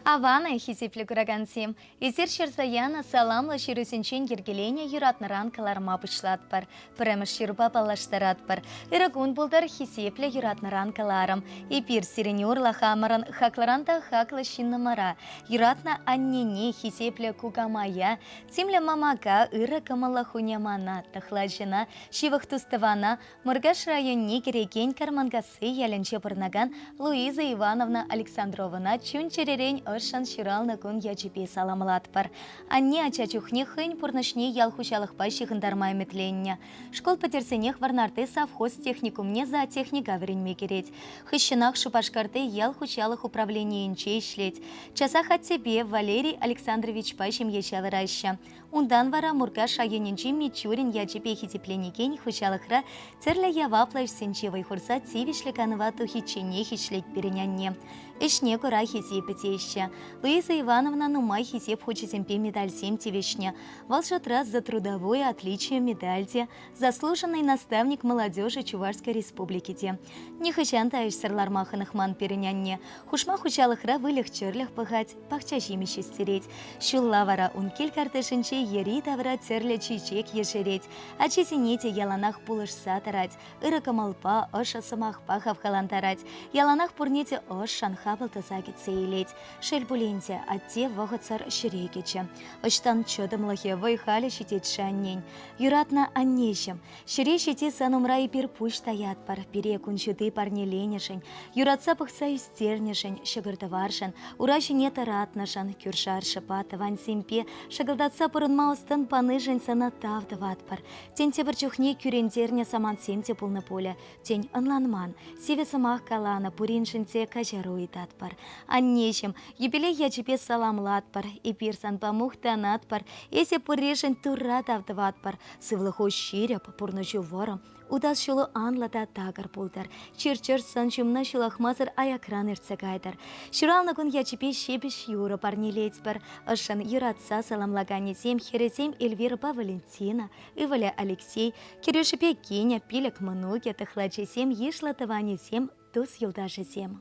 Аван-и, хисеплӗ куракансем! Эсир ҫырса янӑ саламлӑ ҫырусенчен йӗркеленӗ юратнӑран кӑларма пуҫлатпӑр. Пӗрремӗш ҫырупа паллаштаратпӑр. Ырӑ кун пултӑр, хисеплӗ юратнӑран кӑларӑм. Эпир сирӗн урлӑ хамӑрӑн хаклӑран та хаклӑ ҫыннӑмӑра, юратнӑ аннене, хисеплӗ кукамая, тимлӗ мамака, ырӑ кӑмӑллӑ хунямана, тӑхлачӑна, ҫывӑх тус-тӑвана, Муркаш районне кӗрекен Карманкасси ялӗнче пурӑнакан Луиза Ивановна Александровӑна чун-чӗререн ӑшшӑн ҫуралнӑ кун ячӗпе саламлатпӑр. Анне ача чухне хӑйӗн пурнӑҫне ял хуҫалӑхпа ҫыхӑнтарма ӗмӗтленнӗ. Шкул пӗтерсенех Вӑрнарти совхоз техникумне зоотехника вӗренме кӗрет. Хыҫҫӑнах Шупашкарти ял хуҫалӑх управленийӗнче ӗҫлет. Часах аттепе Валерий Александровичпа ҫемье ҫавӑраҫҫӗ. Унтан вара Муркаш районӗнчи Мичурин ячӗпе хисепленекен хуҫалӑхра тӗрлӗ яваплӑ ӗҫсенче вӑй хурса тивӗҫлӗ канӑва тухичченех ӗҫлет пирӗн анне. Ӗҫне кура хисепӗ теҫҫӗ. Луиза Ивановна нумай хисеп хучӗсемпе медальсем тивӗҫнӗ. Вӑл шутра «За трудовое отличие» медаль те, «Заслуженный наставник молодежи Чувашской Республики» те. Нихӑҫан та ӗҫсӗр ларма хӑнӑхман пирӗн анне. Хушма хуҫалӑхра выльӑх-чӗрлӗх пӑхать, пахча ҫимӗҫ ӳстерет. Ҫулла вара ун кил картишӗнче йӗри-тавра тӗрлӗ чечек ешерет. Ачисене те яланах пулӑшса тӑрать, ырӑ кӑмӑлпа, ӑшӑ сӑмахпа хавхалантарать. Яланах пурне те ӑшшӑн хапӑл туса кӗтсе илет. Шел пулин те, атте вӑхӑтсӑр ҫӗре кӗчӗ. Ӑҫтан чӑтӑмлӑхӗ, вӑй-халӗ ҫитет-ши аннен? Юратнӑ аннеҫӗм, Ҫӗре ҫити сан умра эпир пуҫ таятпӑр, пире кун ҫути парнеленӗшӗн, юратса пӑхса ӳстернӗшӗн, ҫӑкӑр-тӑваршӑн, ура ҫине тӑратнӑшӑн, кӳршӗ-аршӑпа, тӑвансемпе шӑкӑлтатса пурӑнма ӑс-тӑн панишӗн сана тав тӑватпӑр. Тен, тепӗр чухне кӳрентернӗ самантсем те пулнӑ пулӗ, тен, ӑнланман, сивӗ сӑмах каланӑ, пуриншӗн те каҫару ыйтатпӑр. Аннеҫӗм, юбилей ячӗпе саламлатпӑр, эпир санпа мухтанатпӑр, эсӗ пурришӗн Турра тав тӑватпӑр. Сывлӑху ҫирӗп, пурнӑҫу вӑрӑм, утас ҫулу анлӑ та такӑр пултӑр. Чир-чӗр сан ҫумна ҫулахмасӑр аякран иртсе кайтӑр. Ҫуралнӑ кун ячӗпе ҫепӗҫ юрӑ парнелетпӗр. Ӑшшӑн юратса саламлаканӗсем хӗрӗсем Эльвирӑпа Валентина, ывӑлӗ Алексей, кӗрӳшӗпе кинӗ, пилӗк мӑнукӗ, тӑхлачисем, йышлӑ тӑванӗсем, тус-юлташӗсем.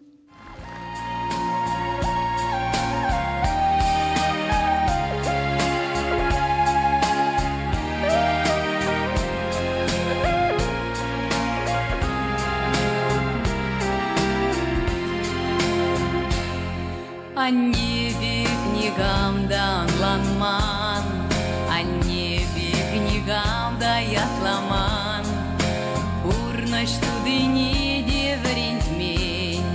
Анне пек никам та ӑнланман, анне пек никам та ятламан. Пурнӑҫ тутине те вӗрентмен,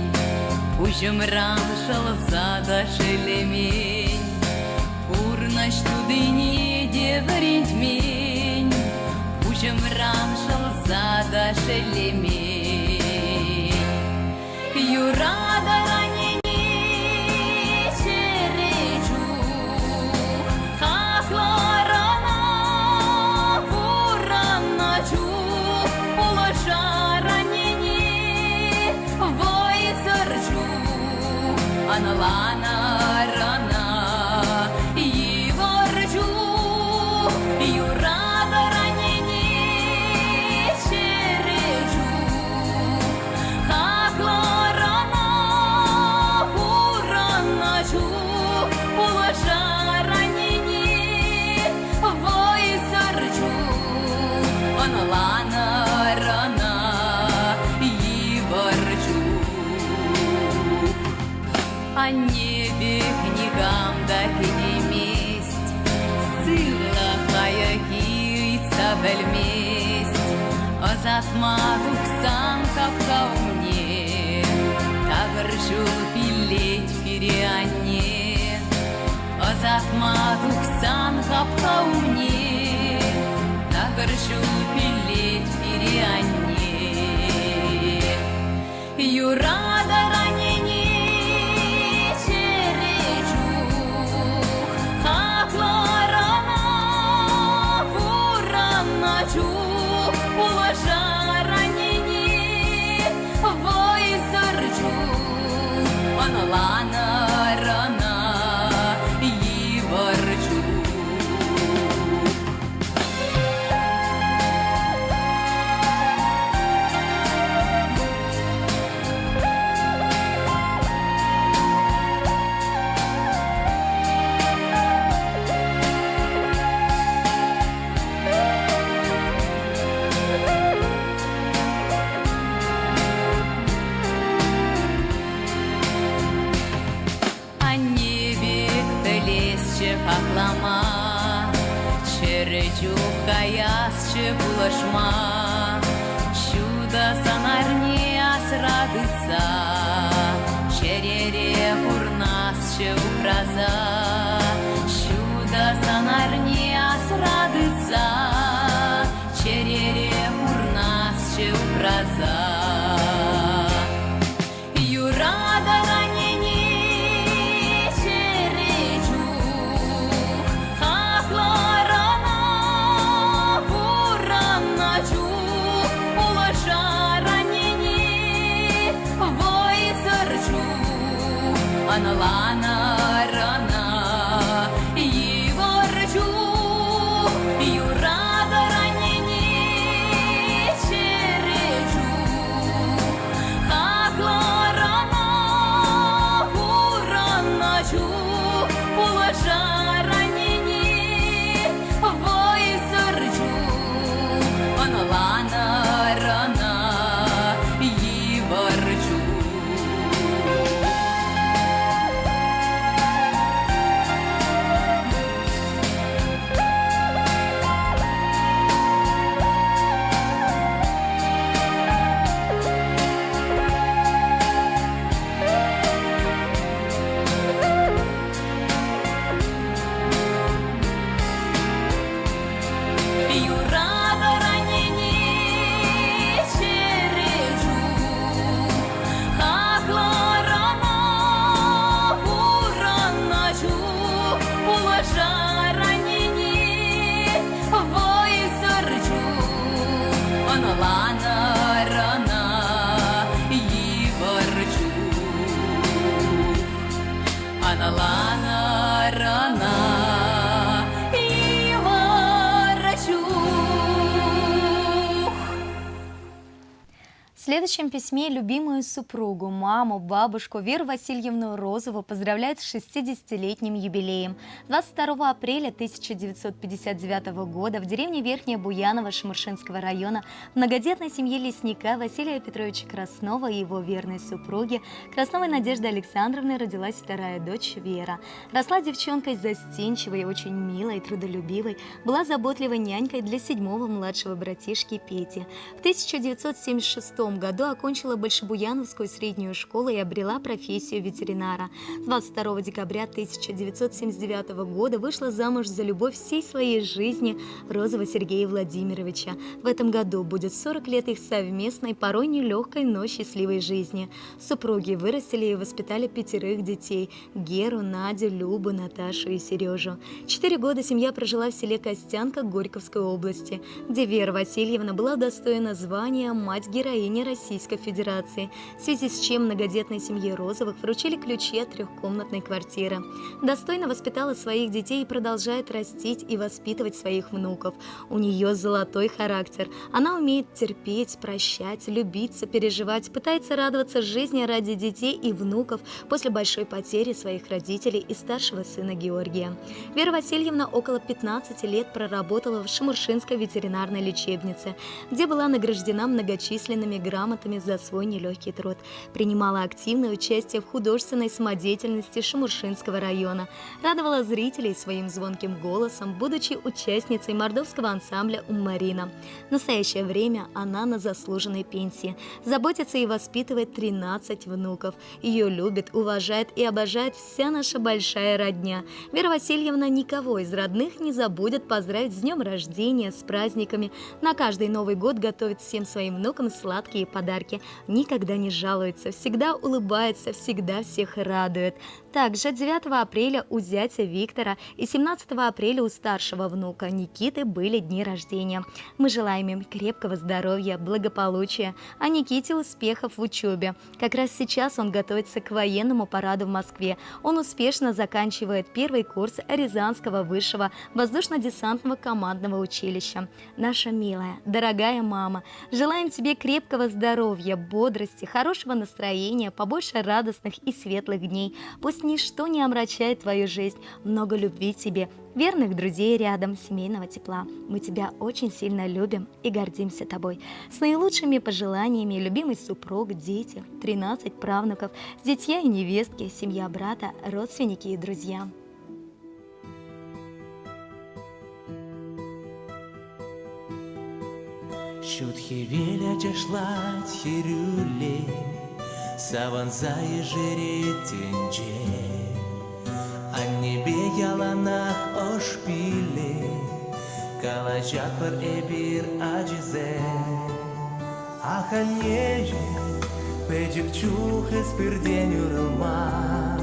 пуҫӑмран шӑлса та шеллемен. Пурнӑҫ тутине те вӗрентмен, пуҫӑмран шӑлса та шеллемен. Юратӑр аннене чӗре чух, хаклӑр ӑна пурӑннӑ чух, пулӑшар аннене вӑйсӑр чух, ӑнланӑр ӑна йывӑр чух, юратӑр аннене чӗре чух. Хаклӑрана пурӑннӑ чух пулӑшар аннене вӑйсӑр чух ӑнланӑр ӑна йывӑр чух. Анне пек никам та кӗтеймест, сывлӑх лайӑххи ыйтса пӗлмест. Ӑсатма тухсан хапха умне такӑр ҫул пиллет пире анне. Ӑсатма тухсан хапха умне такӑр ҫул пиллет пире анне. Юратӑр аннене чӗре чух, хаклӑр ӑна пурӑннӑ чух, пулӑшар аннене вӑйсӑр чух, ӑнланӑр ӑна йывӑр чух. Пӗлесчӗ хаклама, чӗрӗ чух каясчӗ пулӑшма. Ҫутӑ сӑнарне асра тытса, чӗрере пурнасчӗ упраса. Ҫутӑ сӑнарне асра тытса, чӗрере пурнасчӗ упраса. Юратаканнине чӗре чух хакларана пуранна чух пулӑшараннине вӑйсӑр чух ӑнланарана йывӑр чух юратараннине чӗре чух Хаклӑрана пурӑннӑ чух пулӑшараннине вӑйсӑр чух ӑнланӑрана йывӑр чух. Юратӑр-аннене чӗре чух, хаклӑрана пурӑннӑ чух пулӑшар-аннене вӑйсӑр чух ӑнланӑр ӑна йывӑр чух. Ӑнланӑр ӑна йывӑр чух. В следующем письме любимую супругу, маму, бабушку Веру Васильевну Розову поздравляют с 60-летним юбилеем. 22 апреля 1959 года в деревне Верхняя Буянова Шемуршинского района в многодетной семье лесника Василия Петровича Краснова и его верной супруги Красновой Надежды Александровны родилась вторая дочь Вера. Росла девчонкой застенчивой, очень милой, трудолюбивой, была заботливой нянькой для седьмого младшего братишки Пети. В 1976 году окончила Большебуяновскую среднюю школу и обрела профессию ветеринара. 22 декабря 1979 года вышла замуж за любовь всей своей жизни Розова Сергея Владимировича. В этом году будет 40 лет их совместной, порой нелегкой, но счастливой жизни. Супруги вырастили и воспитали пятерых детей – Геру, Надю, Любу, Наташу и Сережу. 4 года семья прожила в селе Костянка Горьковской области, где Вера Васильевна была удостоена звания «Мать-героиня Российской Федерации», в связи с чем многодетной семье Розовых вручили ключи от трехкомнатной квартиры. Достойно воспитала своих детей и продолжает растить и воспитывать своих внуков. У нее золотой характер. Она умеет терпеть, прощать, любить, сопереживать, пытается радоваться жизни ради детей и внуков после большой потери своих родителей и старшего сына Георгия. Вера Васильевна около 15 лет проработала в Шемуршинской ветеринарной лечебнице, где была награждена многочисленными грамотами за свой нелегкий труд. Принимала активное участие в художественной самодеятельности Шемуршинского района. Радовала зрителей своим звонким голосом, будучи участницей мордовского ансамбля «Уммарина». В настоящее время она на заслуженной пенсии. Заботится и воспитывает 13 внуков. Ее любит, уважает и обожает вся наша большая родня. Вера Васильевна никого из родных не забудет поздравить с днем рождения, с праздниками. На каждый Новый год готовит всем своим внукам сладкие подарки. Никогда не жалуется, всегда улыбается, всегда всех радует. Также 9 апреля у зятя Виктора и 17 апреля у старшего внука Никиты были дни рождения. Мы желаем им крепкого здоровья, благополучия, а Никите успехов в учебе. Как раз сейчас он готовится к военному параду в Москве. Он успешно заканчивает первый курс Рязанского высшего воздушно-десантного командного училища. Наша милая, дорогая мама, желаем тебе крепкого здоровья, бодрости, хорошего настроения, побольше радостных и светлых дней. Пусть ничто не омрачает твою жизнь. Много любви тебе, верных друзей рядом, семейного тепла. Мы тебя очень сильно любим и гордимся тобой. С наилучшими пожеланиями любимый супруг, дети, 13 правнуков, зятья и невестки, семья брата, родственники и друзья. Хӗвел ачашлать хӗрӳллӗн, Савӑнса ешерет тӗнче. Аннепе яланах ӑш пиллӗ, Калаҫатпӑр эпир ачисем. Ах, аннеҫӗм, пӗчӗк чух эс пиртен уйрӑлман.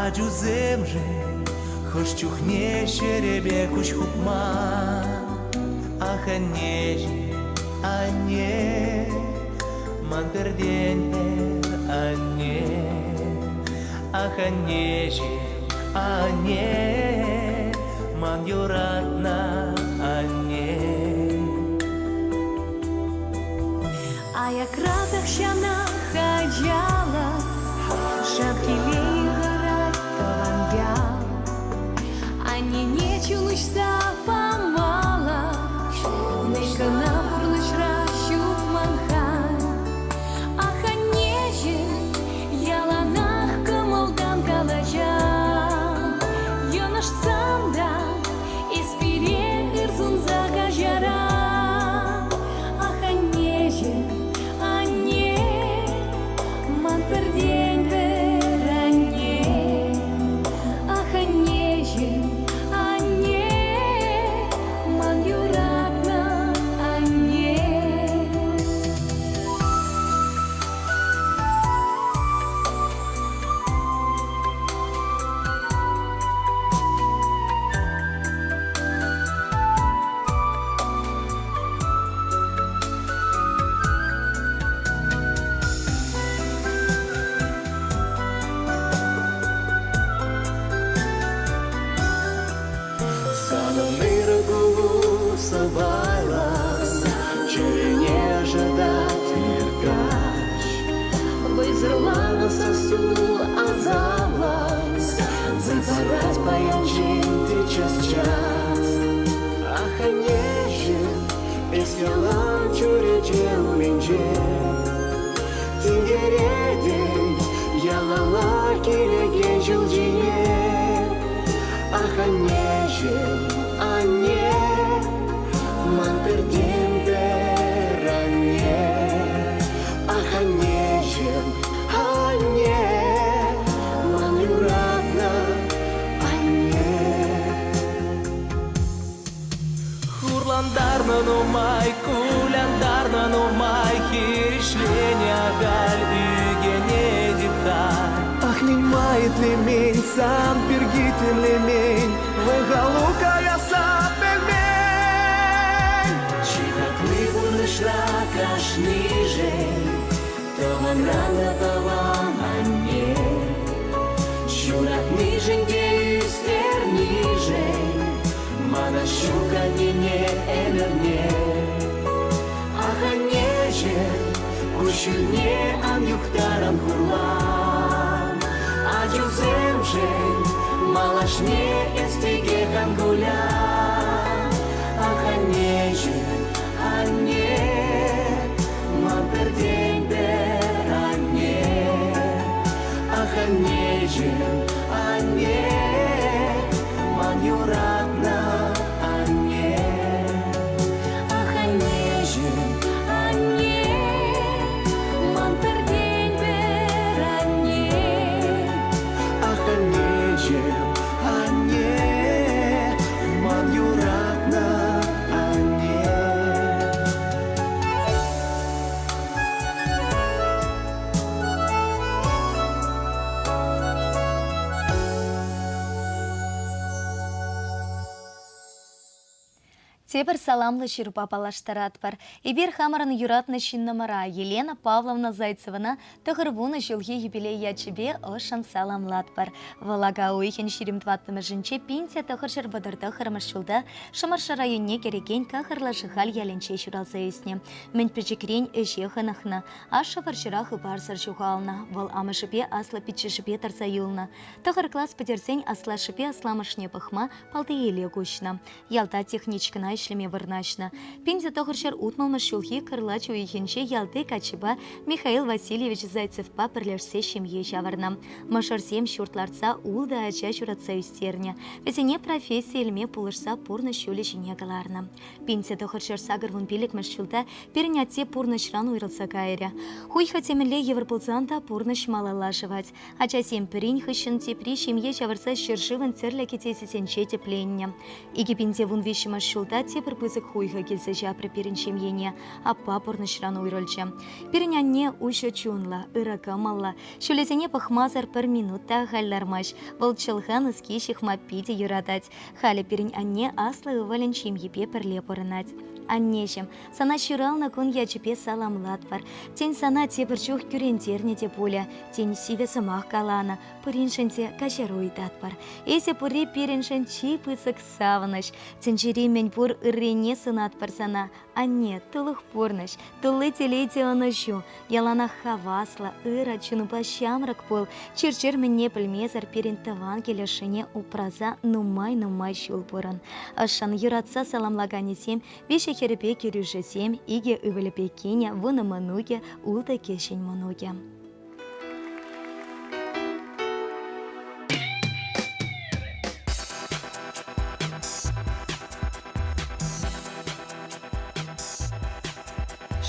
Ачусемшӗн хӑш чухне ҫӗрӗпе куҫ хупман. Ах, аннеҫӗм, анне, ман пӗртен-пӗр анне. Ах, аннеҫӗм, анне, ман юратнӑ анне. Аякра тахҫанах ачалӑх Шав телей хӑрать тӑван ял. Аннене чун уҫса памалла, Мӗн кӑна пурнӑҫра ҫук ман халь. Ах, аннеҫӗм, яланах кӑмӑлтан калаҫан. Йӑнӑшсан та эс пире ыр сунса каҫаран. Ах, аннеҫӗм, анне, ман пӗртен-пӗр анне. Ах, аннеҫӗм, анне, ман юратнӑ анне. Санӑн ырӑ кулу сӑпайлӑ, чӗрене ӑшӑтать ир-каҫ. Вӑйсӑрланнӑ сассу асамлӑ, Затворать паян ҫын те час-час. Ах, аннеҫӗм, эс ялан чӳрече умӗнче. Тинкеретӗн ялалла килекен ҫул ҫине. Ах, аннеҫӗм, анне, ман пӗртен-пӗр анне. Ах, аннеҫӗм, анне, ман юратнӑ анне. Хурлантарнӑ нумай, кулянтарнӑ нумай, хирӗҫленӗ ахаль ӳкӗнетӗп-ха. Ах, мӗн-ма итлемен, сан пирки тимлемен, вӑй-халу каясса пӗлмен. Чи хакли пурнӑҫра кашнишӗн тӑванран та тӑван анне. Ҫуратнишӗн те ӳстернишӗн мана ҫук аннене ӗмӗрне. Ах, аннеҫӗм, куҫҫульне ан юхтаран хурлан. Ачусемшӗн малашне эс текех ан кулян. Ах, аннеҫӗм, анне, ман пӗртен-пӗр анне. Ах, аннеҫӗм, анне, ман юратнӑ анне. Ах, аннеҫӗм, анне, ман пӗртен-пӗр анне. Ах, аннеҫӗм, анне, ман юратнӑ анне. Тепӗр саламлӑ ҫырупа паллаштаратпӑр. Эпир хамӑрӑн юратнӑ ҫыннӑмӑра Елена Павловна Зайцевӑна 90 ҫулхи юбилей ячӗпе ӑшшӑн саламлатпӑр. Вӑл ака уйӑхӗн 24-мӗшӗнче 1939 ҫулта Шӑмӑршӑ районне кӗрекен Кахӑрлӑ Шӑхаль ялӗнче ҫуралса ӳснӗ. Мӗн пӗчӗкрен ӗҫе хӑнӑхнӑ. Ашшӗ вӑрҫӑра хыпарсӑр ҫухалнӑ. Вӑл амӑшӗпе аслӑ пиччӗшӗпе тӑрса юлнӑ. Тӑхӑр класс пӗтерсен аслашшӗпе асламӑшне пӑхма Палтиеле куҫнӑ. Ялта техничкӑна ӗҫлеме. ӗҫлеме вырнаҫнӑ. 1960 ҫулхи кӑрлач уйӑхӗнче ялти каччӑпа Михаил Васильевич Зайцевпа пӗрлешсе ҫемье ҫавӑрнӑ. Мӑшӑрсем ҫурт лартса ултӑ ача ҫуратса ӳстернӗ. Вӗсене професси илме пулӑшса пурнӑҫ ҫулӗ ҫине кӑларнӑ. 1985 ҫулта пирӗн атте пурнӑҫран уйрӑлса кайрӗ. Хуйхӑ темӗнле йывӑр пулсан та пурнӑҫ малалла шӑвать. Ачасем пӗрин хыҫҫӑн тепри ҫемье ҫавӑрса ҫӗршывӑн тӗрлӗ кӗтесӗсенче тӗпленнӗ. 2013 ҫулта тепӗр пысӑк хуйхӑ килсе ҫапрӗ пирӗн ҫемьене. Аппа пурнӑҫран уйрӑлчӗ. Пирӗн анне уҫӑ чунлӑ, ырӑ кӑмӑллӑ. Ҫулӗсене пӑхмасӑр пӗр минут та ахаль лармасть. Вӑл чӑлха нуски ҫыхма питӗ юратать. Халӗ пирӗн анне аслӑ ывӑлӗн ҫемйипе пӗрле пурӑнать. Аннеҫӗм, сана ҫуралнӑ кун ячӗпе саламлатпӑр. Тен, сана тепӗр чух кӳрентернӗ те пулӗ, тен, сивӗ сӑмах каланӑ, пуриншӗн те каҫару ыйтатпӑр. Эсӗ пурри пирӗншӗн чи пысӑк савӑнӑҫ. Тӗнчери мӗнпур ыррине сунатпӑр сана. Анне, тулӑх пурнӑҫ, тулли телей те ӑнӑҫу, яланах хаваслӑ, ырӑ чунупа ҫамрӑк пул, чир-чӗр мӗнне пӗлмесӗр пирӗн тӑван килӗшӗне упраса нумай-нумай ҫул пурӑн. Ӑшшӑн юратса саламлаканӗсем виҫӗ хӗрӗпе кӗрӳшӗсем, икӗ ывӑлӗпе кинӗ, вунӑ мӑнукӗ, ултӑ кӗҫӗн мӑнукӗ.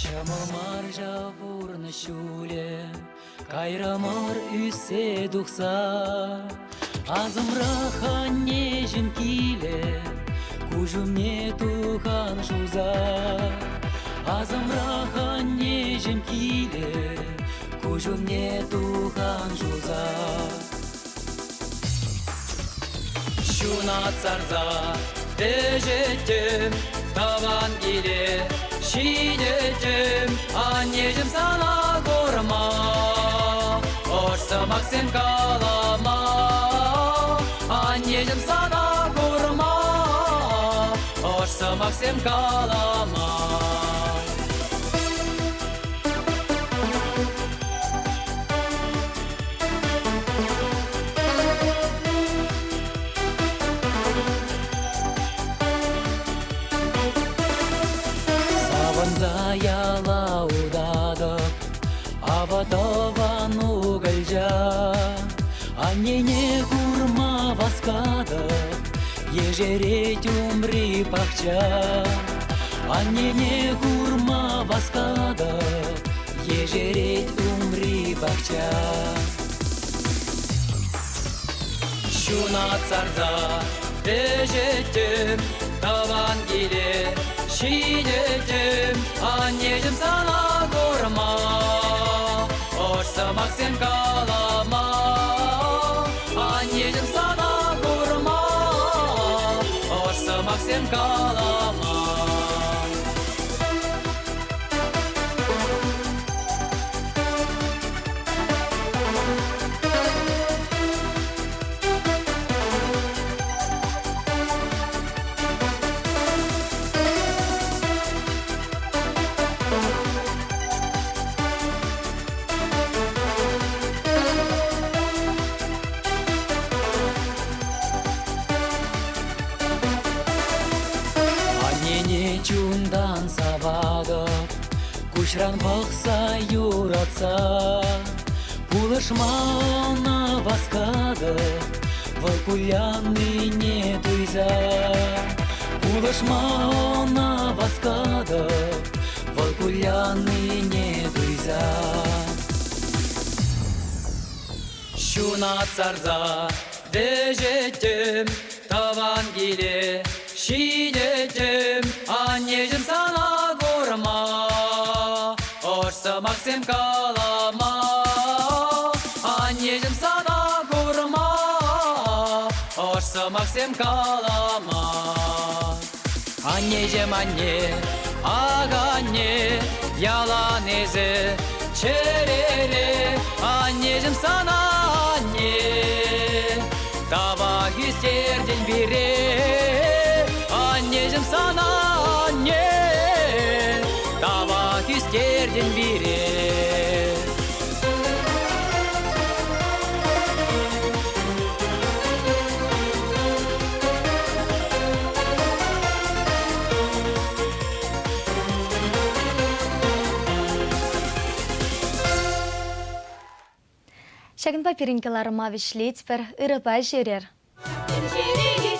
Ҫӑмӑл мар ҫав пурнӑҫ ҫулӗ, кайрӑмӑр ӳссе тухса. Асӑмрах аннеҫӗм килӗ, куҫ умне тухан шуса. Асӑмрах аннеҫӗм килӗ, куҫ умне тухан шуса. Ҫунат сарса ӗҫеттӗм тӑван киле ҫитеттӗм, аннеҫӗм сана курма, ӑш сӑмахсем калама. Аннеҫӗм сана курма, ӑш сӑмахсем калама. Савӑнса яла утатӑп, авӑ тӑван укӑлча. Аннене курма васкатӑп, ешерет умри пахча. Аннене курма васкатӑп, ешерет умри пахча. Ҫунат сарса ӗҫеттӗм, тӑван киле ҫитеттӗм, аннеҫӗм сана курма, ӑш сӑмахсем калама. Аннеҫӗм сана курма, ӑш сӑмахсем калама. Аннене чунтан саватӑп, куҫран пӑхса юратса. Пулӑшма ӑна васкатӑп, вӑл куляннине туйса. Пулӑшма ӑна васкатӑп, вӑл куляннине туйса. Ҫунат сарса вӗҫеттӗм тӑван киле ҫитеттӗм, аннеҫӗм сана курма, ӑш сӑмахсем калама. Аннеҫӗм сана курма, ӑш сӑмахсем калама. Аннеҫӗм, анне, ак анне, ялан эсӗ чӗрере. Аннеҫӗм сана, анне, тавах ӳстертӗн пире. Аннеҫӗм сана, анне, тавах ӳстертӗн пире. Ҫакӑнпа пирӗн кӑларӑма вӗҫлетпӗр. Ырӑпа ҫӳрер. Тӗнчере.